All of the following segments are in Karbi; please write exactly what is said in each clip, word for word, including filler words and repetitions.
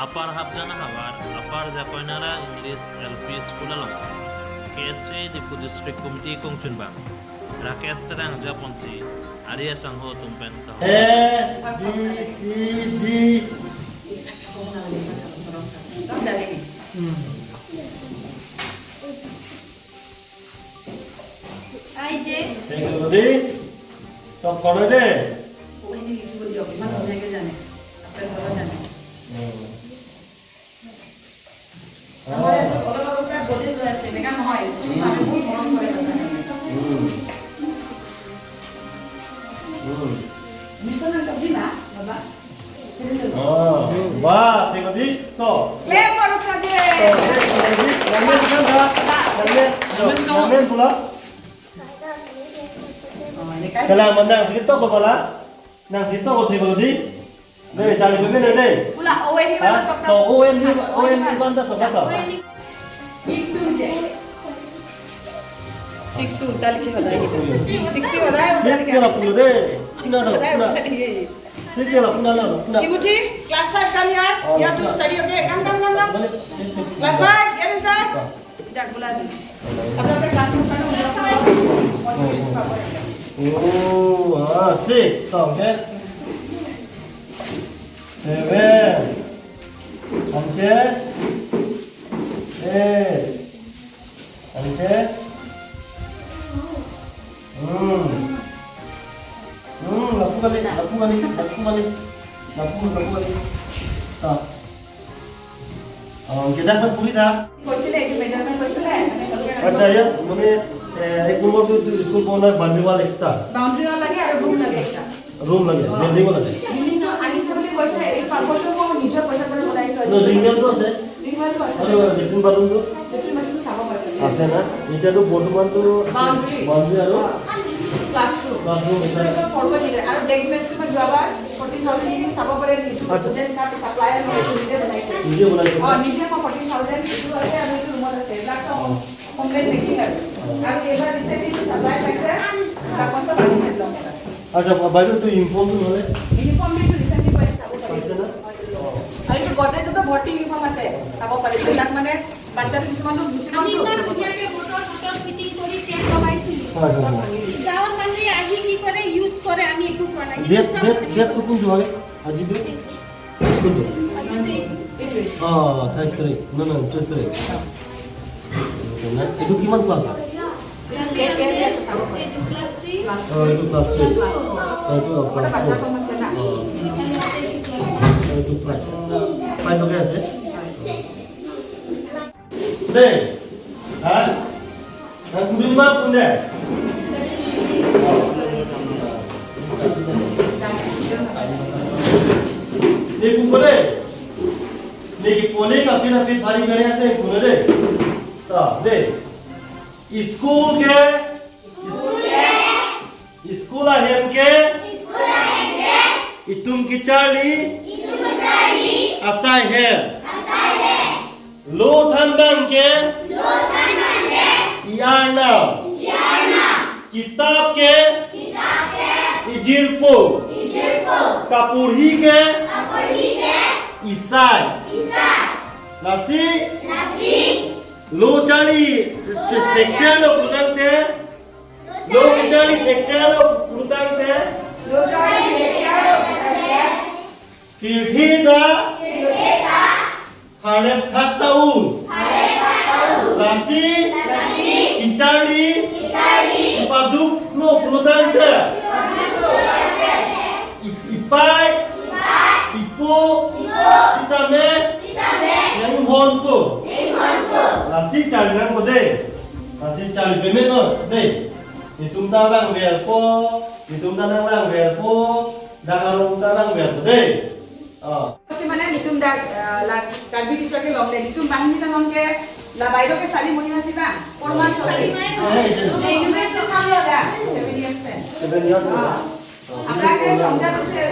Apar Hapjan ahavar, Apar Jakoinara English L P School along, K S A Diphu District Committee kongchunbang Rakesh Terang japonsi ari asangho atum pen kaho. A, B, C, D. I J. Thank you, Dodi. Top corner de. ও, এনে লিখিব দিয়ক, ইমান ধুনীয়াকে জানে। আপোনাৰ ঘৰত জানে। উম। আমাৰ ইয়াত অলপ আগত তাত বলি লৈ আছে, এনেকা নহয়। চুমি মানুহ বহুত মৰম কৰে তাত। উম। উম। মিছন এটা দিলা, বাবা। Oh, wah, tengok di, to. Clap for Saje. To, tengok di, langmen kan, ha? Langmen, to, langmen pula. Kalau menang segitu ko pala, nang segitu ko tengok di. Dei, charli peme na dei. Pula, O N ni mana tok. To, O N ni, O N ni mana tok, tok. Sixty উল্টা লিখে সদায়। Sixty সদায় উল্টা লিখে। Sixty wala pula dei. Sixty wala pula. Sixty wala pula, pula. Timothy, class five, come here. You have to study, okay? Come, come, come, come. Class five, get inside. Jak, bola di. আপোনালোকে class room কাৰণে উলিয়াওক। Oh, ah, six, okay. Seven. Anke? Eight. Anke? Hmm. Hmm, lapu kali, lapu kali, lapu kali. Lapu, lapu kali. Ta. Oh, kita kan puri ta. কৈছিলে, এইটো মেজাৰমেণ্ট কৈছিলে, আমি ভালকে ৰাখিব। আচ্ছা, ইয়াত মানে, এ, এক নম্বৰটো স্কুল কৰ্ণাৰ বাউণ্ডেৰী ৱাল একটা। বাউণ্ডেৰী ৱাল লাগে আৰু ৰুম লাগে একটা। ৰুম লাগে, বিল্ডিঙো লাগে। বিল্ডিংটো আনিছে বুলি কৈছে, এই পাকঘৰটো মই নিজৰ পইচা কৰি বনাইছো আজি। ন, ৰিং ৱালটো আছে? ৰিং ৱালটো আছে। আৰু লেট্ৰিন বাথৰুমটো? লেট্ৰিন বাথৰুমটো চাব পাৰিব। আছে না? এতিয়াতো বৰ্তমানতো বাউণ্ডেৰী। বাউণ্ডেৰী আৰু অ। ক্লাছৰুম। ক্লাছৰুম এটা। এইটো ফৰৱাৰ্ড দিলে। আৰু ডেস্ক বেঞ্চটো মই যোৱাবাৰ ফৰ্টিন থাউজেণ্ড দি চাব পাৰে, সেইটো আচ্ছা। ষ্টুডেণ্ট কাৰ্ড ছাপ্লায়াৰ মই নিজে বনাইছো। নিজে বনাইছো। অ, নিজে মই ফৰ্টিন থাউজেণ্ড, এইটো আছে আৰু এইটো ৰুমত আছে। এইবিলাক চব অ। হোমমেড মেকিং আৰু। অ। আৰু এইবাৰ ৰিচেণ্টলি ছাপ্লাই পাইছে, তাৰ পাছত আনিছে ব্লক এটা। আচ্ছা, বা-, বাইদেউ, এইটো ইউনিফৰ্মটো নহ'লে? ইউনিফৰ্ম এইটো ৰিচেণ্টলি পাইছে, চাব পাৰিব। পাইছে না? অ। আৰু এইটো গডৰেজতো ভৰ্তি ইউনিফৰ্ম আছে, চাব পাৰিব। ইয়াত মানে বাচ্ছাটো কিছুমানটো গুচি আমি গ'লতো। ইমান ধুনীয়াকে বটল, বটল ফিটিং কৰি পেক লগাইছিলো। হয়, হয়, হয়। গাঁৱৰ মানুহে আহি কি কৰে, ইউজ কৰে, আমি একো কোৱা নাই। ডেট, কিন্তু চব ডেট, আহি ডেটটো কোনটো হয়? আজি ডেট? কোনটো? আজি ডেট। অ, আঠাইছ তাৰিখ। না, না, ঊনত্ৰিছ তাৰিখ। এইটো কিমান ক্লাছ হয়? ইয়াতে আছে, এইটো ক্লাছ থ্ৰী। অ, এইটো ক্লাছ থ্ৰী। Class four. অ, এইটো ক্লাছ ফ'ৰ। বাচ্ছা কম আছে না? অ। এইটো ক্লাছ থ্ৰী। অ, এইটো ক্লাছ ফাইভলৈকে আছে। Dei. Ha? Nang kudun ma pun dei. Ne pu ko dei. Ne kepone kapin apin bhari bhari ase pu dei. Ta, dei. School ke School ahem ke itum kecharli asai hem. Lo thanbang ke i-arnam. Kitab ke i jirpo. Kaporhi ke isai. Lasi lo charli te-, tekse lo pulotangte. Lo kecharli tekse lo pulotangte. Lo kecharli tekse lo pulotangte. Pirthe ta. Pirthe ta. Harlep thak ta-u. Harlep thak ta-u. Lasi. Lasi. Kecharli. Kecharli. Kepaduk lo pulotangte. Kepaduk lo pulotangte. I-, ipai. Ipai. Ipo. Ipo. Sitame. Sitame. Nang honpo. Nang honpo. Lasi charli nangpo dei. Lasi charli peme non dei. Netum ta langverpo, netum ta nang langverpo, dak arong ta langverpo dei. Oh. Pasti mana netum dak, eh, la Karbi teacher kelong dei, netum banghini ta nonke, la bairo ke sali mohina si bang, four months sali. Sali months. Dei, netum ke seven years pen. Seven years pen. Oh. Aphrang ke songja tu se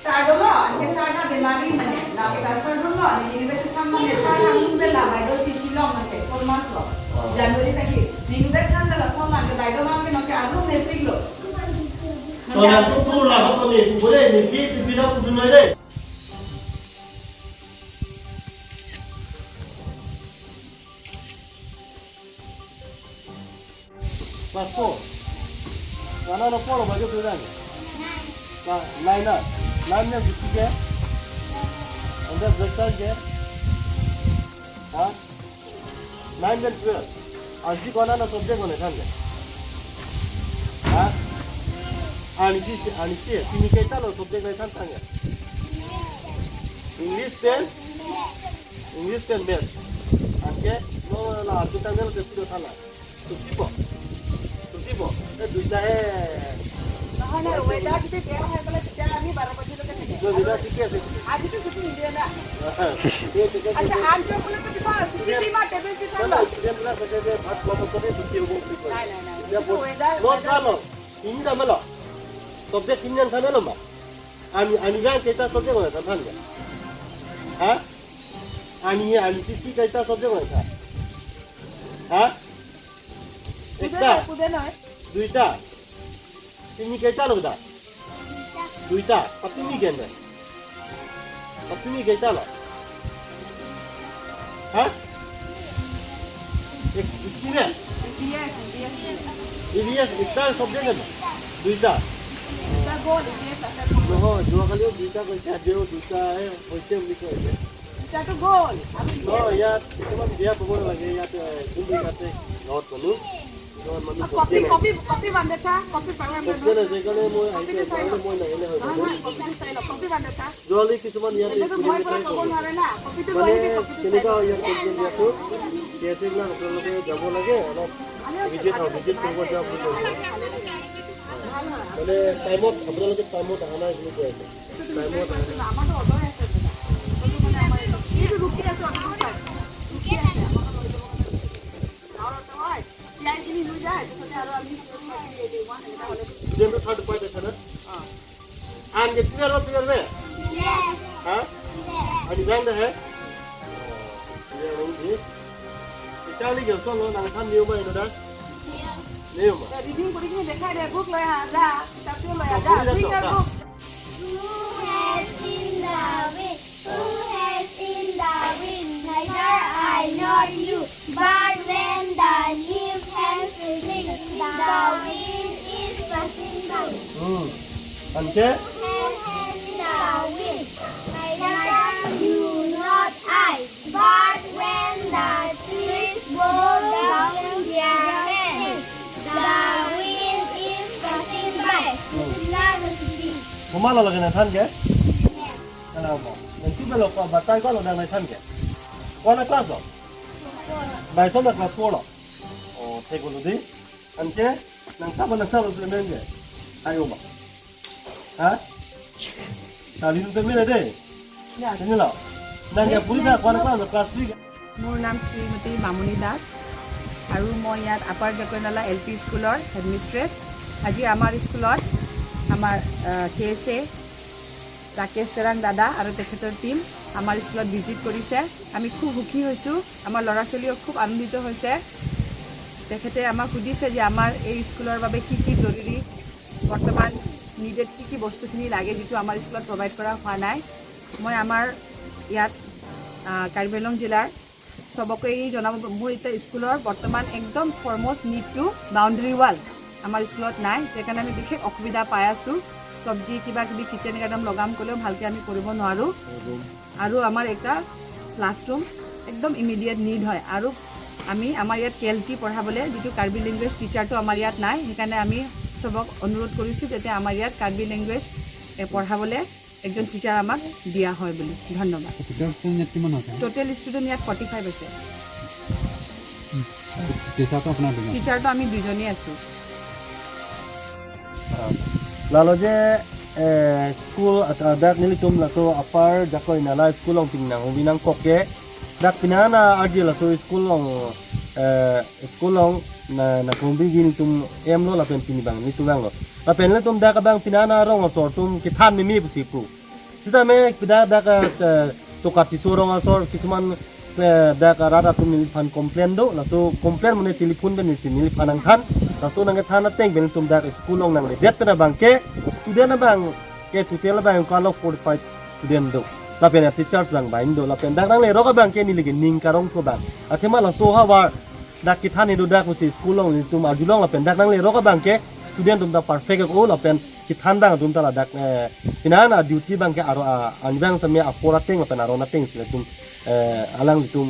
sir dolo, anke sir ta bemari mane, la ke sir dolo, ne university tham mane, sir tham tum bela, bairo si si long mane, four months lo. Oh. January ta ki, university tham ta lason mane, bairo mane, nonke arum ne pik lo. To na tu tu la ko ne, tu bole ne pik, tu pik na tu noi dei. Class four. Mana no poro bajo tu dan? Class nine na. Nine na sisi ke? Anda break time ke? Ha? Nine dan twelve. Aji kona na subject kona than ke? Ha? Ani si, ani si, pini kaita lo subject na than than ke? English pen? English pen math. Anke, no la arju tanggal ke sudah thala. Susipo. Susipo. Eh, দুইটা হে। নহয়, নহয়, weather যদি বেয়া হয় বোলে, তেতিয়া আমি বাৰ বজালৈকে থাকিম। No, weather ঠিকে আছে। আজিতো ছুটি নিদিয়ে না। ঠিক আছে, ঠিক আছে। আচ্ছা, আঠ জন বোলে তো কিবা ছুটি দিম আৰু টেবলেট দি খাম। Student বিলাক কৈছে যে ভাত খোৱাৰ পাছতে ছুটি হ'ব বুলি কয়। নাই, নাই, নাই। এতিয়া এইটো বত-, weather, বত weather। ভাল হ'ল। তিনি দামে ল। Subject তিনি দাম খানে ল'মা। Ani, ani jang kaita subject kona than than ke? Ha? Ani, ani sisi kaita subject kona than? Ha? Ekta. Kude na, kude na. Duita. Pini kaita lo da? Duita. Patumi kende. Patumi kaita lo? Ha? Ek, isi na? E V S, E V S. E V S, ekta subject na? Duita. Duita gol, E V S asai. Nohoi, যোৱাকালিও দুইটা কৈছে, আজিও দুইটা, এ, হৈছে বুলি কৈছে। দুইটাটো গ'ল, আৰু E V S। No, ইয়াত কিছুমান বেয়া পাব নালাগে, ইয়াত, এ, যোনটো ইয়াতে গাঁৱত মানুহ, কিছুমান মানুহ কপি, কমপ্লেইন আছে। কপি, কপি বান্ধে থা, কপি পাগলা মানুহ। কমপ্লেইন আছে, সেইকাৰণে মই আহিছোঁ, কপিটো চাই লওক। নহ'লে মই নাহিলে হয়, নহয়, নহয়, কপিটো চাই লওক, কপি বান্ধে থা। যোৱাকালি কিছুমান ইয়াতে যোৱালি মই কমপ্লেইন পৰা আছে। ক'ব নোৱাৰে না, কপিটো মানে, লৈ আহিবি, কপিটো চাই কেনেকুৱা লওক। হয় ইয়াত কমপ্লেইন দিয়াটো? কেয়াৰটেকাৰবিলাক আপোনালোকে যাব লাগে, অলপ ভিজিট, ভিজিট কৰিব যাওক বুলি কৈছে। মানে টাইমত, আপোনালোকে টাইমত অহা নাই বুলি কৈ আছে। টাইমত অহা নাই। আমাৰতো অট'ই আছে দাদা। অট'টো মানে আমাৰ এইটো, এইটো ৰখি আছে, অট'টো চাই। ৰখি আছে, আমাৰতো লৈ যাব কাৰণে ৰখি আছে। গাঁৱৰ অট' হয়, তিয়াই কিনি লৈ যায়, পিছতে আৰু আমি ষ্টুডেণ্টটো থাৰ্ড উপায় দেখা না? অ। An ke tular lo tular me? Yes. Ha? Yes. Ani jang da hai? Tular lo di. Charli ke solo nang tham niu ma ino da? Niu ma. Reading puri kini dekhai de, book loi aja, kitab tu loi aja. Bring your book. Who has seen the wind? Who has seen the wind? Neither I nor you. But when the leaf has flicked, the wind is passing by. Hmm. Anke? Who has seen the wind? Neither you nor I. But when the trees bow down their heads, the wind is passing by. Hmm. Sila Masiti. Komat lo lake nangthan ke? Yes. Kalau mo. Nanti belok pa batai ko lo nangthan ke? Kona class lo? Bai som na class four lo. Oh, thek lo di. Anke, nang saba nang saba sudah main ke? Ayo, Mak. Ha? Tali nonton main deh. Ya. Sini lo. Nang ya puri na kona class, class three ke? মোৰ নাম শ্ৰীমতী মামনি দাস আৰু মই ইয়াত আপাৰ জাকৈনালা L P স্কুলৰ হেডমিষ্ট্ৰেছ। আজি আমাৰ স্কুলত আমাৰ, আহ, কে এছ এ ৰাকেশ তেৰাং দাদা আৰু তেখেতৰ টিম আমাৰ স্কুলত ভিজিট কৰিছে। আমি খুব সুখী হৈছোঁ, আমাৰ ল'ৰা ছোৱালীও খুব আনন্দিত হৈছে। তেখেতে আমাক সুধিছে যে আমাৰ এই স্কুলৰ বাবে কি কি জৰুৰী, বৰ্তমান নিডেড কি কি বস্তুখিনি লাগে, যিটো আমাৰ স্কুলত প্ৰভাইড কৰা হোৱা নাই। মই আমাৰ ইয়াত, আহ, কাৰ্বি আংলং জিলাৰ চবকে এই জনাব, মোৰ এতিয়া স্কুলৰ বৰ্তমান একদম ফৰমষ্ট নিডটো বাউণ্ডেৰী ৱাল আমাৰ স্কুলত নাই, সেইকাৰণে আমি বিশেষ অসুবিধা পাই আছোঁ। চব্জি কিবা কিবি কিটচেন গাৰ্ডেন লগাম ক'লেও ভালকৈ আমি কৰিব নোৱাৰোঁ। আৰু আমাৰ এটা ক্লাছৰুম একদম ইমিডিয়েট নিড হয়। আৰু আমি, আমাৰ ইয়াত কে এল টি পঢ়াবলৈ যিটো কাৰ্বি লেংগুৱেজ টিচাৰটো আমাৰ ইয়াত নাই, সেইকাৰণে আমি চবক অনুৰোধ কৰিছোঁ যাতে আমাৰ ইয়াত কাৰ্বি লেংগুৱেজ, এ, পঢ়াবলৈ একজন টিচাৰ আমাক দিয়া হয় বুলি। ধন্যবাদ। টিচাৰ ষ্টুডেণ্ট ইয়াত কিমান আছে? টোটেল ষ্টুডেণ্ট ইয়াত ফৰ্টি ফাইভ আছে। টিচাৰটো আপোনাৰ দুজন? টিচাৰটো আমি দুজনেই আছোঁ। Lalo je, eh, school at, ah, dak nelitum laso Upper Jakoinala school along pinang, pinangkok ke. Dak pinana arje laso school along, eh, school along na, na kumbi nelitum em lo lapen pini bang nelitum bang lo. Lapen nelitum dak abang pinana rong asor atum kethan mimi pusi pu. Sitame pida dak, eh, Tokatiso rong asor kisuman, eh, dak rat atum neliphan complain do, laso complain mane telephone pen isi neliphan nangthan, laso nangkethan ateng pen tum dak school along nangledet pen abang ke student abang ke total abang kalok forty five student do. Lapen teachers abang bang do, lapen dak nanglerok abang ke neli ke ning karong tho abang. Athema laso havar dak kethan idu dak pusi school along nelitum arjulong lapen dak nanglerok abangke student atum ta perfect ako lapen kethan abang atum ta ladak, eh, pini an a duty abangke aro, ah, anbang tame apor ateng lapen aron ateng si nelitum, eh, alanglitum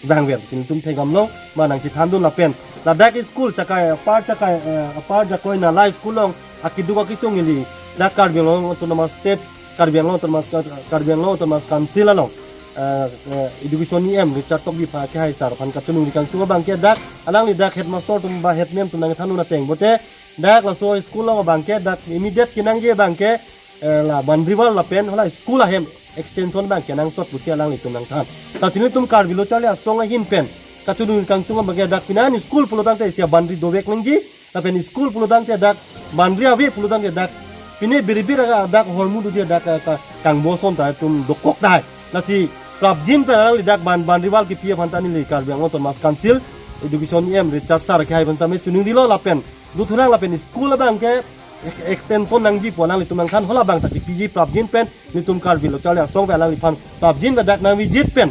vangver si nelitum thekdamlong ma nangchethandun lapen ladak school Chakai apar Chakai, eh, apar Jakoi Nala school along akeduk akesung ili dak Karbi Anglong Autonomous State, Karbi Anglong Autonomous, Karbi Anglong Autonomous Council along, eh, eh, Education E M Richard Tokbi aphan kehai sar aphan kachiningri kangtung abangke dak alangli dak headmaster atum ba headman atum nangthanun ateng pote dak laso school along abangke dak immediate kenangji abangke, eh, la boundary wall lapen hala school ahem extension abangke nangsot pusi alanglitum nangthan. Lasi nelitum Karbi Lo Charli Asong ahin pen kachiningri kangtung abangke dak pini an school pulotangte isi a boundary dovek nangji lapen school pulotangte dak boundary ave pulotangte dak pine biribir dak hormu dudi dak, eh, ka-, kangboson ta atum dokok dai. Lasi prapjin pen alangli dak ban boundary wall kepi aphan ta neli Karbi Anglong Autonomous Council Education E M Richard sar kehai aphan tame chiningrilo lapen dothulang lapen school abangke ex-, extension nangji pu alanglitum nangthan, hala abang ta kepiji prapjin pen nelitum Karbi Lo Charli Asong pen alangliphan prapjin pen dak nangvijit pen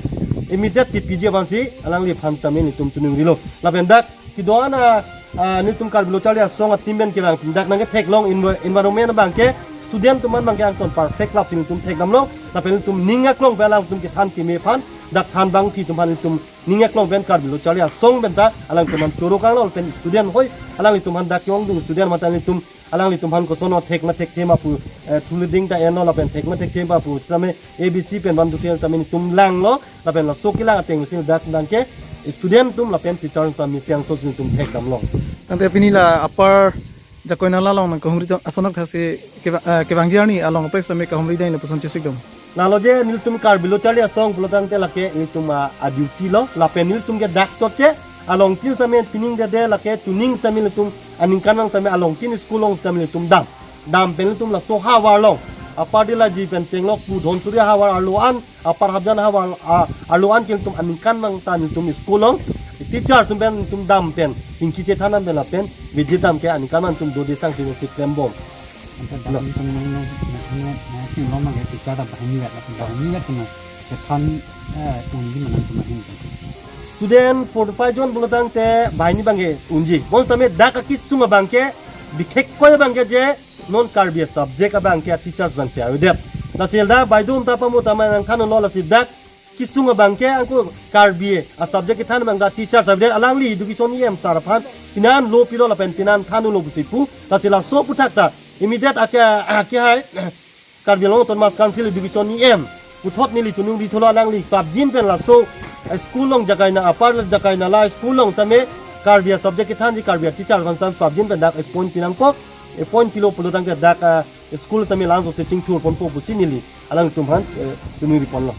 immediate kepiji aphansi alangliphan tame nelitum chiningrilo. Lapen dak kedo-an a, ah, nelitum Karbi Lo Charli Asong a team pen kevang dak nangketheklong envi-, environment abangke student atum an abangke angton perfect lap si nelitum thekdamlong lapen nelitum ning aklong pen alangtum kethan keme aphan dak than bangpi atum aphan nelitum ning aklong pen Karbi Lo Charli Asong pen ta alangtum aphan choro kanglo lapen student hoi alanglitum aphan dak ke-ongdung student mata nelitum alanglitum aphan koson thekma thekthe ma pu, eh, thuleding ta enlo lapen thekma thekthe ma pu tame A B C pen one two three tame nelitum langlo lapen laso kelang ateng si dak abangke student atum lapen teacher atum tame siang so nelitum thekdamlong. Tangte pini la apar Jakoi Nala along nangkahumri tong asonok thasi keva-, eh, kevangji arni along apres tame kahumri dai lapuson chesik dong. Lalo je nelitum Karbi Lo Charli Asong pulotangte lake nelitum a, a duty lo lapen nelitum ke dak chotche alongtin tame pining dede lake chuning tame nelitum aningkanvang tame alongtin school along tame nelitum dam. Dam pen nelitum laso havar along apar Dilaji pen chenglok pu Dhonsuri havar arlo an apar Hapjan havar, a, arlo an ke nelitum aningkanvang ta nelitum school along teacher atum pen nelitum dam pen chingki chethan dam pen lapen visit dam ke aningkanvang nelitum dode sangsi si klembom. Anta dak nelitum nang nang nang nang nang nang nang nang teacher ta banghini vet lapen banghini vet tum chethan, eh, unji ma nangtum ahin. Student forty five jon pulotangte banghini abangke unji. Bonsitame dak akesung abangke bikhek koi abangke je non Karbi a subject abangke a teachers abangsi avedet. Lasi la baidum ta pamu tame nangthanlo lasi dak kesung abangke angko Karbi a subject kethan abang dak teachers avedet alangli Education E M sar aphan pini an lo pilo lapen pini an thanlo pusi pu. Lasi laso aputhak ta immediate ake, ake hai Karbi Anglong Autonomous Council Education E M puthot neli chiningritholo alangli prapjin pen laso, eh, school along Jakoi Na apar Jakoi Nala school along tame Karbi a subject kethanji Karbi a teacher aphan tame prapjin pen dak appoint pinangpo, appoint pilo pulotangte dak, ah, school tame langso si chingthur ponpo pusi neli alangtum aphan, eh, chiningri ponlo.